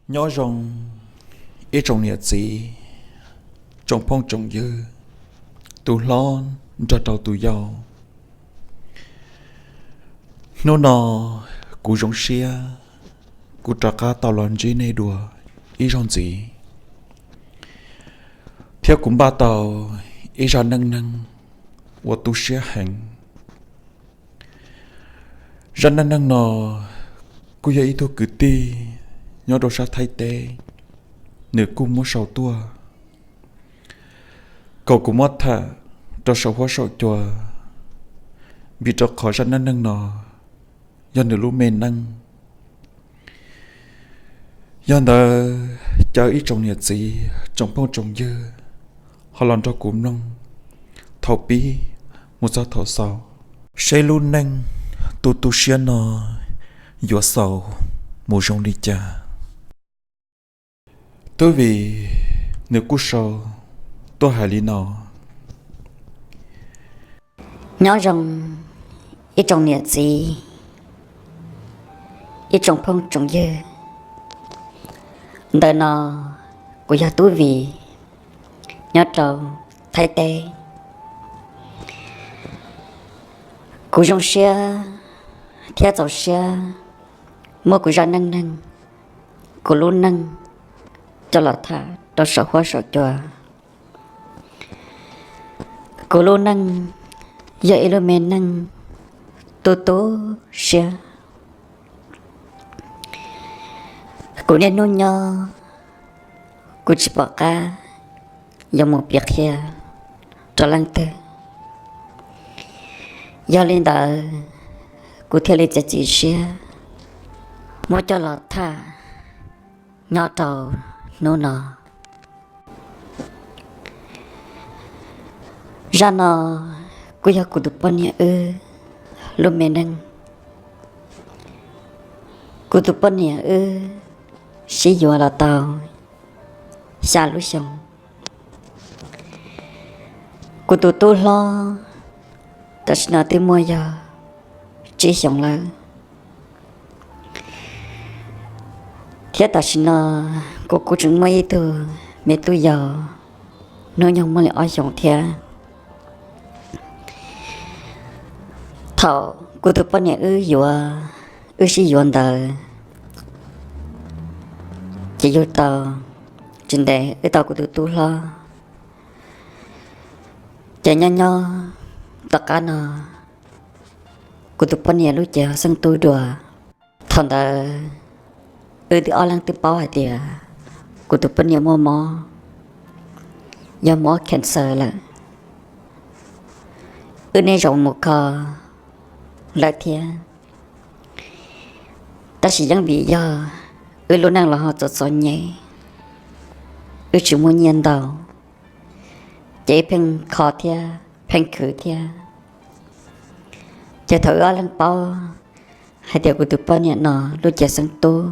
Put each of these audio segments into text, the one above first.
Nyob zoo ib tsoom niam txiv, tsoom phooj tsoom ywg, tus hlob nrog rau tus yau. Hnub no kuv zoo siab kuv rov qab tau los ntsib nej dua ib zaug ntxiv, thiab kuv npaj tau ib zaj neej neeg uas tu siab heev. Zaj neej neeg no kuj yog ib tug kwv tij nyob rau sab Thaib teb, nws kuj muab sau tuaj kom kuv muab tham rau saum huab saum cua, vim rau qhov zaj neej neeg no yog nws lub me neej. Yog ntawd caw ib tsoom niam txiv tsoom phooj tsoom ywg ho los nrog kuv mloog thaum pib mus txog thaum xaus, seb lub neej tu tu siab no yuav xaus mus zoo li cas. Tub Vim nws kuj sau tuaj hais li no. Nyob zoo ib tsoom niam txiv, ib tsoom phooj tsoom ywg, ntawm no kuv yog Tub Vim nyob rau Thaib teb. Kuv zoo siab thiab txaus siab muab kuv zaj neej neeg, kuv lub neej coj los tham rau saum huab saum cua. Kuv lub neej yog ib lub me neej tu tu siab. Kuv niaj hnub nyob kuv tsis pom qab yuav mus piav qhia rau leej twg. Yog li ntawd kuv thiaj li txiav txim siab muab coj los tham nyob rau hnub no. Zaj no kuj yog kuv tus poj niam wb lub me neej. Kuv tus poj niam wb sib yuav los tau xya lub xyoo. Kuv tus tub hlob tam sim no twb muaj yog tsib xyoos lawm, thiab tam sim no kuv kuj tseem muaj ib tug me tub yau hnub nyoog muaj li ob xyoos thiab. Thaum kuv tus poj niam wb yuav, wb sib yuav ntawd ces yug tau tsis ntev wb tau kuv tus tub hlob. Ces nyob nyob tom qab no kuv tus poj niam lub cev ho xeeb tub dua. Thaum ntawd wb twb ob leeg twb paub hais tias kuv tus poj niam muaj mob, yog mob cancer lawm. Wb niaj zaus mus kho lawm thiab, tab sis yeej vim yog wb lub neej los ho txom txom nyem, wb tsis muaj nyiaj ntau, ces wb pheej kho thiab pheej khwv thiab. Ces thaum wb ob leeg paub hais tias kuv tus poj niam no lub cev xeeb tub,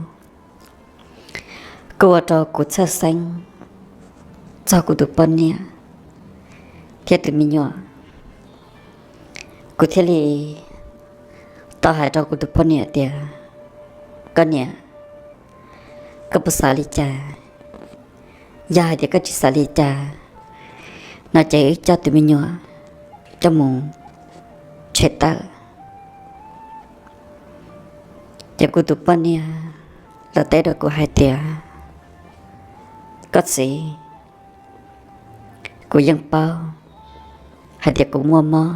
kuj ua rau kuv txhawj xeeb txog kuv tus poj niam thiab tus me nyuam. Kuv thiaj li tau hais rau kuv tus poj niam tias, koj niam, koj puas xav li cas? Yog hais tias koj tsis xav li cas no ces wb coj tus me nyuam coj mus tshem tawm. Ces kuv tus poj niam los teb rau kuv hais tias, koj txiv, kuv yeej paub hais tias kuv muaj mob,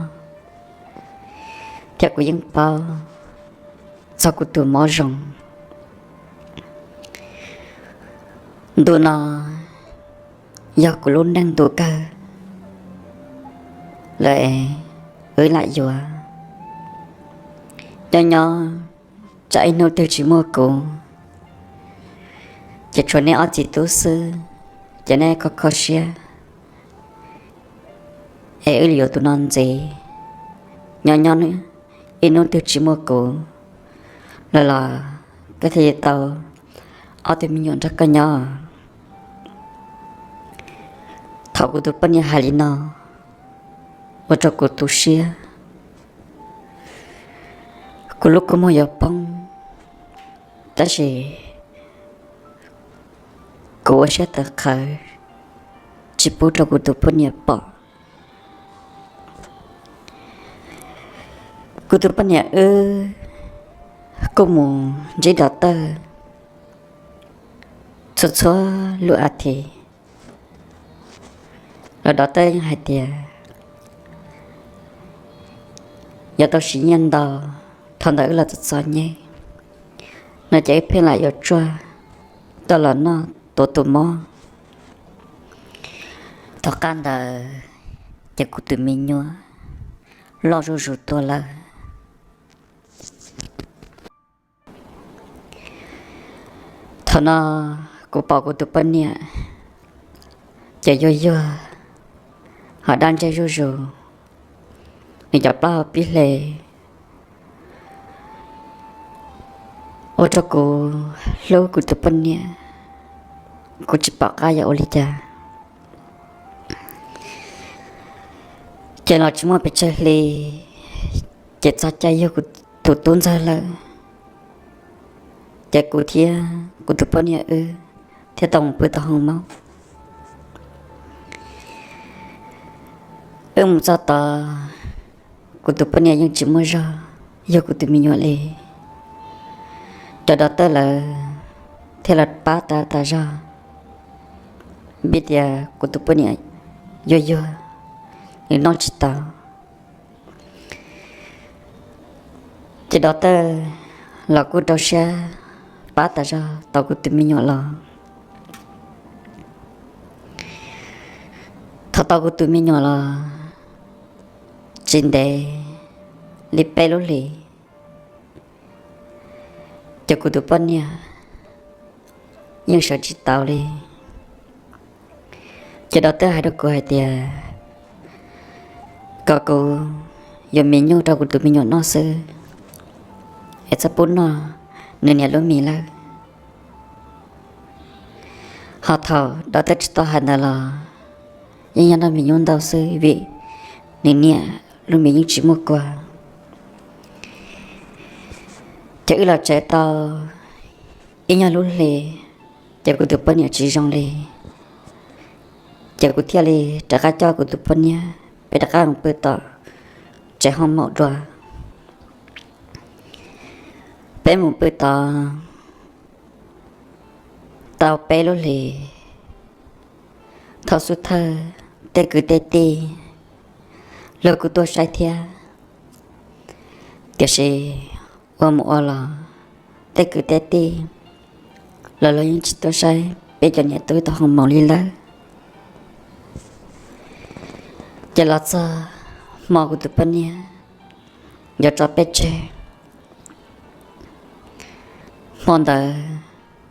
thiab kuv yeej paub txog kuv tus mob zoo. Ntu no yog kuv lub neej ntu kawg lawm, wb lam yuav. Nyob nyob tsam ib hnub twg tsis muaj kuv, ces tshuav neb ob txiv tub xwb, ces neb kho kho siab es wb yuav tus no ntxiv. Nyob nyob ib hnub twg tsis muaj kuv lawm los koj thiaj li tau ob tug me nyuam nrog koj nyob. Thaum kuv tus poj niam hais li no ua rau kuv tu siab, kuv lub kua muag yuav poob, tab sis Kuv ua siab tawv qhawv, tsis pub rau kuv tus poj niam pom. Kuv tus poj niam wb kuj mus ntsib dov tawj txhua txhua lub a thiv, los dov tawj yeej hais tias yuav tau siv nyiaj ntau, thaum ntawd wb los txom txom nyem no ces wb pheej lam yuav tsuag coj los noj tuav tus mob. Tom qab ntawd ces kuv tus me nyuam loj zuj zus tuaj lawm. Thaum no kuv pom kuv tus poj niam ces yuag yuag, ho dab ntsej zuj zus, nws cov plaub hau pib hle, ua rau kuv hlub kuv tus poj niam, kuv tsis pom qab yuav ua li cas. Ces los tsis muaj pes tsawg hli, ces txog caij yug kuv tus tub ntxawg lawm, ces kuv thiab kuv tus poj niam wb thiaj tau mus pw tom hoo maub. Wb mus txog tod, kuv tus poj niam yeej tsis muaj zog yug kuv tus me nyuam li. Cov dov tawj lawv thiaj los pab tas tas zog, vim tias kuv tus poj niam yuag yuag, nws noj tsis tau. Ces dov tawj los kuj rau siab pab tas zog tau kuv tus me nyuam los. Thaum tau kuv tus me nyuam los tsis ntev li peb lub hlis, ces kuv tus poj niam yeej sawv tsis tau li. Ces dov tawj hais rau kuv hais tias kom kuv yuav mis nyuj rau kuv tus me nyuam noj xwb, es txhob pub noj nws niam lub mis lawm. Ho thaum dov tawj tsis tau hais ntawd los yeej yog noj mis nyuj ntau xwb vim nws niam lub mis yeej tsis muaj kua. Ces wb los tsev tau ib nyuag lub hli, ces kuv tus poj niam tsis zoo li, ces kuv thiaj li rov qab coj kuv tus poj niam peb rov qab mus pw tom tsev hoo maum dua. Peb mus pw tod tau peb lub hlis, thaum xub thawj tej kwv tej tij los kuj tuaj saib thiab, tiam sis ua mus ua los tej kwv tej tij los lawv yeej tsis tuaj saib peb cov niam tub tau hoo maum li lawm. Ces los txog hmo kuv tus poj niam yuav tso peb tseg, hmo ntawd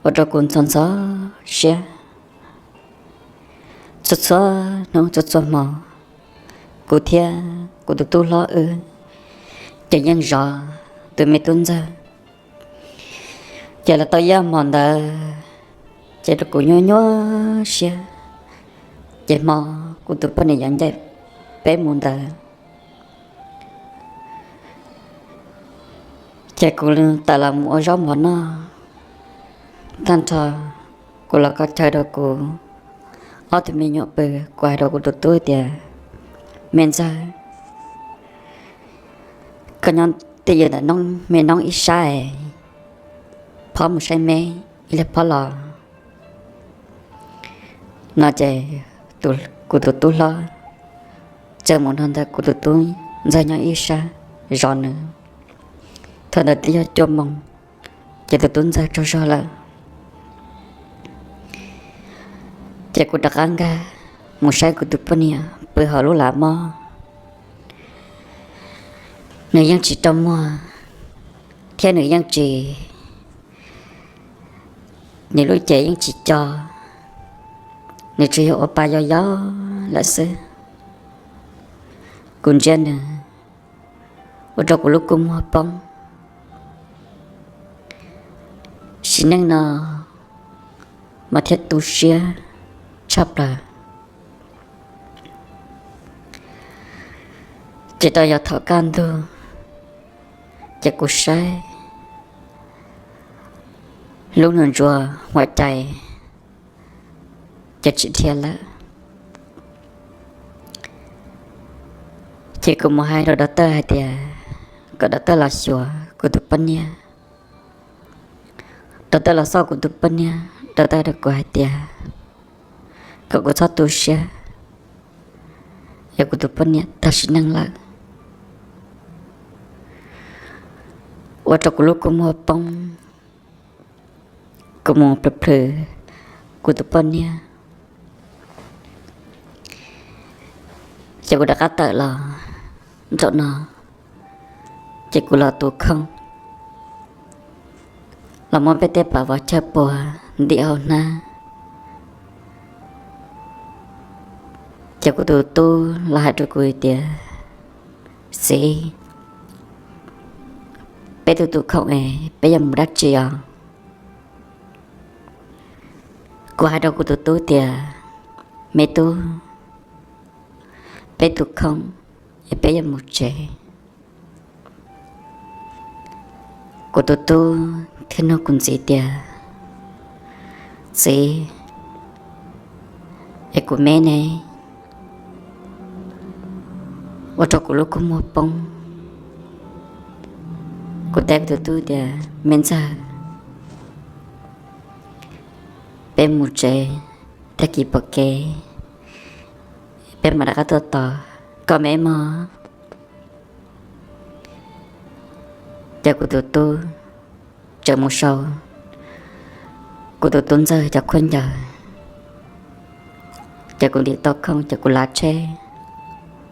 ua rau kuv ntxhov ntxhov siab. Txhua txhua hnub txhua txhua hmo, kuv thiab kuv tus tub hlob wb ces yeej zov tus me tub ntxawg. Ces los tau ib hmo ntawd, ces rau kuv nyuaj nyuaj siab, ces hmo kuv tus poj niam yuav ncaim peb mus ntawd, ces kuv tawm los mus ua zaub mov noj. Tag nrho kuv los kho chaw rau kuv ob tug me nyuam pw, kuv hais rau kuv tus tub tias, me ntxawg, koj nyob twj ywm ntawm me noob ib sab, phob mus saib me ib leeg phob los no. Ces kuv tus tub hlob txawm mus nrog ntawm kuv tus tub ntxawg nyob ib sab zov nws. Thaum ntawd twb yog cuaj moos, ces tus tub ntxawg tsaug zog lawm. Ces kuv rov qab nkag mus saib kuv tus poj niam pw hauv lub lav mob. Nws yeej tsis rau muag, thiab nws yeej tsis, nws lub cev yeej tsis co, nws tsuas yog ua pa yau yau lawm xwb. Kuv ntsia nws ua rau kuv lub kua muag poob. Sim neej no mas thiaj tu siab tshaj plaws. Ces tau yog thaum kaj ntug, ces kuv saib lub nws ntsuas huam cai ces tsis dhia lawm. Ces kuv mus hais rau doctor hais tias kom doctor los xyuas kuv tus poj niam. Doctor los xauj kuv tus poj niam, doctor rau kuv hais tias kom kuv txhob tu siab, yog kuv tus poj niam tag sim neej lawm. Ua rau kuv lub kua muag poob, kuv mus plhws plhws kuv tus poj niam, ces kuv rov qab tawm los nraum no, ces kuv los tu khoom, los muab peb tej pas vov chawj puag ntim hauv hnab. Ces kuv tus tub los hais rau kuv tias, txiv, peb tu tu khoom es peb yuav mus dab tsi os? Kuv hais rau kuv tus tub tias, me tub, peb tu khoom es peb yuav mus tsev. Kuv tus tub thiaj nug kuv ntxiv tias, txiv, es kuv me ne? Ua rau kuv lub kua muag poob. Kuv teb kuv tus tub tias, me ntxawg, peb mus tsev, tag kis pom kev peb mam rov qab tuaj tos, koj me mog. Ces kuv tus tub tseem mus sau kuv tus tub ntxawg cov khaub ncaws, ces kuv ntim tau khoom ces kuv lav tsheb,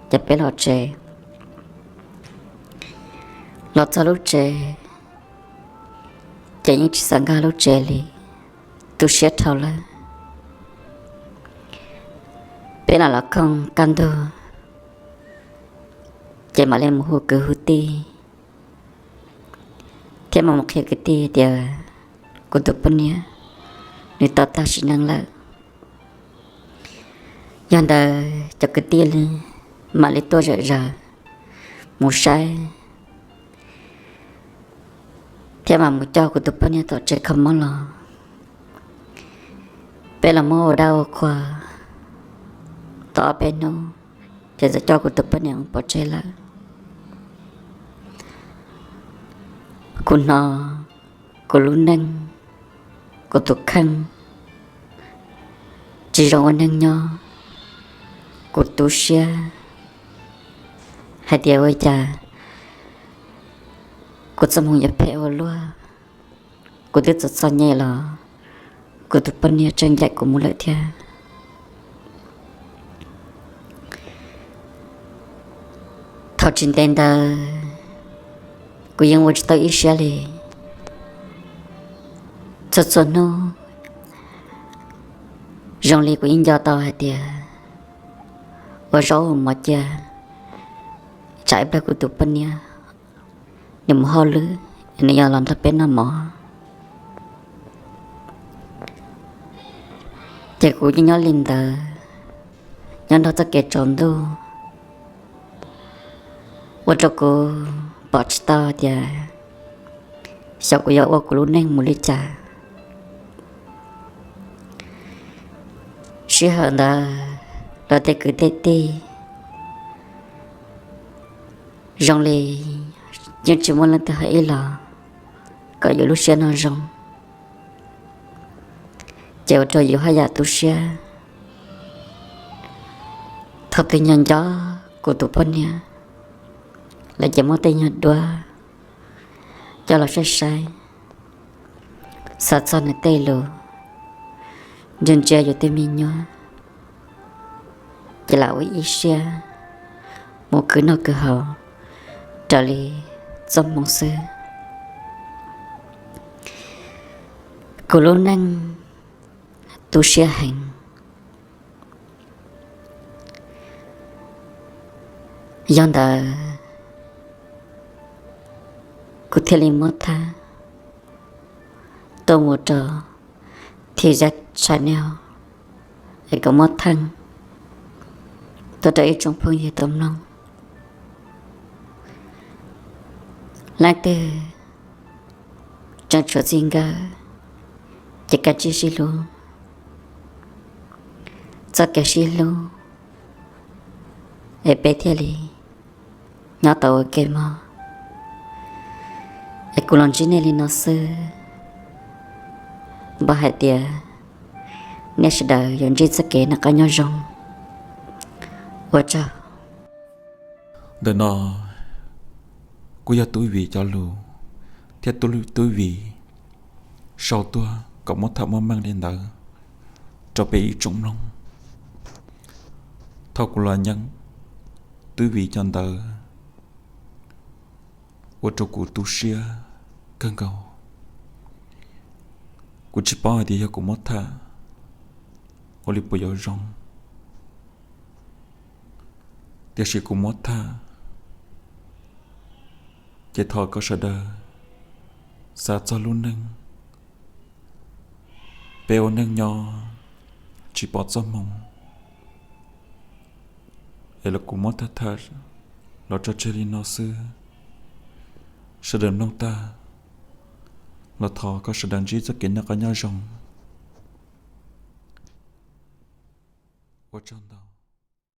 ces peb los tsev. Los txog lub tsev, ces yeej tsis xav nkag lub tsev li, tu siab dhau lawm. Peb los los khoom kaj ntug, ces mam li mus hu kwv hu tij, thiab mam mus qhia kwv tij tias kuv tus poj niam nws tau tag sim neej lawm. Yog ntawd cov kwv tij li mam li tuaj zom zaws mus saib, thiab mam mus coj kuv tus poj niam tom tsev kho mob los. Peb los muab ua dab ua qhua tau ob peb hnub, ces txawm coj kuv tus poj niam mus pov tseg lawm. Kuv hnov kuv lub neej, kuv tus kheej tsis zoo ua neej nyob, kuv tu siab hais tias ua cas kuv txoj hmoo yuav phem ua luaj. Kuv twb txom txom nyem los kuv tus poj niam tseem ncaim kuv mus lawm thiab. Thaum tsis ntev ntawd, kuv yeej ua tsis tau ib siab li. Txhua txhua hnub zoo li kuv yeej nco tau hais tias ua zaub ua mov cia, tsam ib pliag kuv tus poj niam nws mus hauj lwm, nws yuav los nrog peb noj mov. Ces kuv yeej nyob li ntawd, nyob nrog txoj kev tsaus ntuj, ua rau kuv pom tsis tau tias xyov kuv yuav ua kuv lub neej mus li cas. Sij hawm ntawd los tej kwv tej tij zoo li yeej tsis muaj leej twg hais ib los kom yus lub siab no zoo, ces ua rau yus haj yam tu siab. Thaum twg nco nco kuv tus poj niam, lawv ces muab tej nyuag duab coj los saib saib, xav txog nws tej lus, ntsia ntsia yus tej me nyuam, ces lam ua ib siab mus khwv noj khwv haus raws li txoj hmoo xwb. Kuv lub neej tu siab heev. Yog ntawd kuv thiaj li muab thaj tuaj mus rau Thij Zab Channel es kom muab theej tuaj rau ib tsoom phooj ywg tau mloog. Leej twg tseem tshuav txij nkawm ces kav tsij sib hlub. txoj kev sib hlub, es peb thiaj li nyob tau ua ke mog. Es kuv los ntsib nej li no xwb, npaj hais tias nej sawv daws yuav ntsib txoj kev noj qab nyob zoo. Ua tsaug. Ntawm no kuj yog Tub Vim cov lus thiab Tub Vim sau tuaj kom muab tham muab meej li ntawd rau peb ib tsoom mloog. Thaum kuv los nyeem Tub Vim cov ntawd ua rau kuv tu siab kawg nkaus. Kuv tsis paub hais tias yog kuv muab tham ua li puas yuav zoo, tiam sis kuv muab tham, ces thov kom sawv daws xav txog lub neej peb ua neej nyob tsis pom txoj hmoo. Es los kuv muab tham tham los tso tseg li no xwb. Sawv daws mloog tag los thov kom sawv daws ntsib txoj kev noj qab nyob zoo. Ua tsaug ntau.